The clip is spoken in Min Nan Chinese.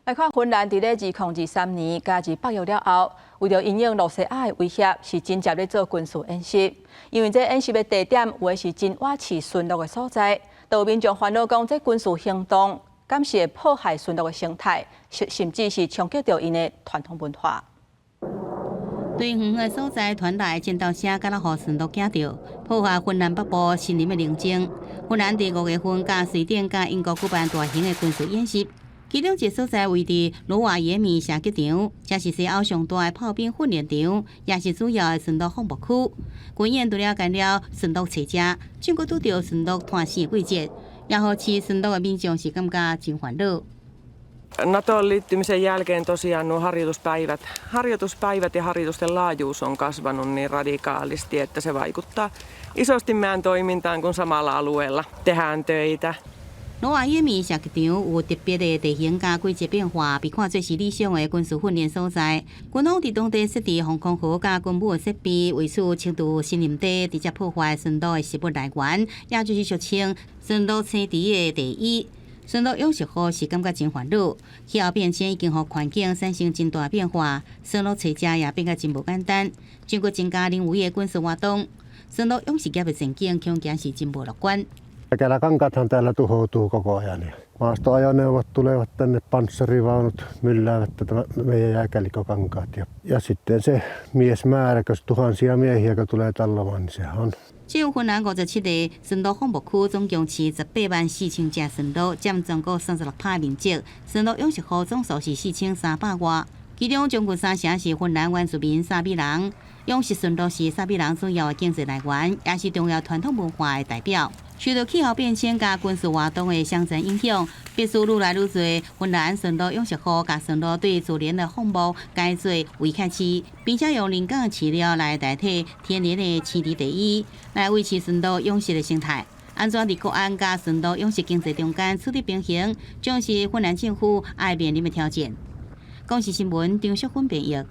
來看芬蘭佇咧2023年加入北約了後，為著因應露西亞的威脅，是緊接咧做軍事演習。因為這演習的地點有的是真倚飼馴鹿的所在，就有民眾煩惱講，這軍事行動敢是會破壞馴鹿的生態，甚至是衝擊著𪜶的傳統文化。對遠遠的所在傳來戰鬥聲，敢若予馴鹿驚著，破壞芬蘭北部森林的寧靜。芬蘭佇5月份佮瑞典佮英國舉辦大型的軍事演習。其中一個所在位佇羅瓦耶米射擊場，這是西歐上大的炮兵訓練場，也是主要的馴鹿放牧區。軍演除了干擾馴鹿棲食，仲閣拄著馴鹿脫死的季節，也予飼馴鹿的民眾是感覺真煩惱。 NATOon liittymisen jälkeen tosiaan nuo harjoituspäivät ja harjoitusten laajuus on kasvanut niin radikaalisti, että se vaikuttaa isosti meidän toimintaan, kun samalla alueella tehdään töitä. 羅瓦耶米射擊場有特別的地形佮季節變化，被看做是理想的軍事訓練所在。軍方佇當地設置防空壕佮軍武的設備，為此清除森林地，直接破壞馴鹿的食物來源，也就是俗稱馴鹿棲池的地衣。馴鹿養殖戶是感覺真煩惱，氣候變遷已經予環境產生真大變化，馴鹿棲食也變甲真無簡單。經過增加人為的軍事活動，馴鹿養殖業的前景恐驚是真無樂觀。 Käläkankaathan täällä tuhoutuu koko ajan. Maastoajoneuvot tulevat tänne, panssarivaunut mylläävät tätä meidän jääkälikkökankaat. Ja sitten se miesmäärä, kun tuhansia miehiä kun tulee tallomaan, niin sehän on 只有芬蘭57個馴鹿放牧區，總共飼184,000隻馴鹿，佔全國36%面積。馴鹿養殖戶總數是4300外，其中將近三成是芬蘭原住民薩米人。養殖馴鹿是薩米人主要的經濟來源，也是重要傳統文化的代表。受到氣候變遷佮軍事活動的雙層影響，必須愈來愈濟芬蘭馴鹿養殖戶共馴鹿對自然的放牧改做圍徛飼，並且用人工的飼料來代替天然的飼池地衣，來維持馴鹿養殖的生態。按怎佇國安佮馴鹿養殖經濟中間取得平衡，將是芬蘭政府愛面臨的挑戰。公視新聞張淑芬編譯。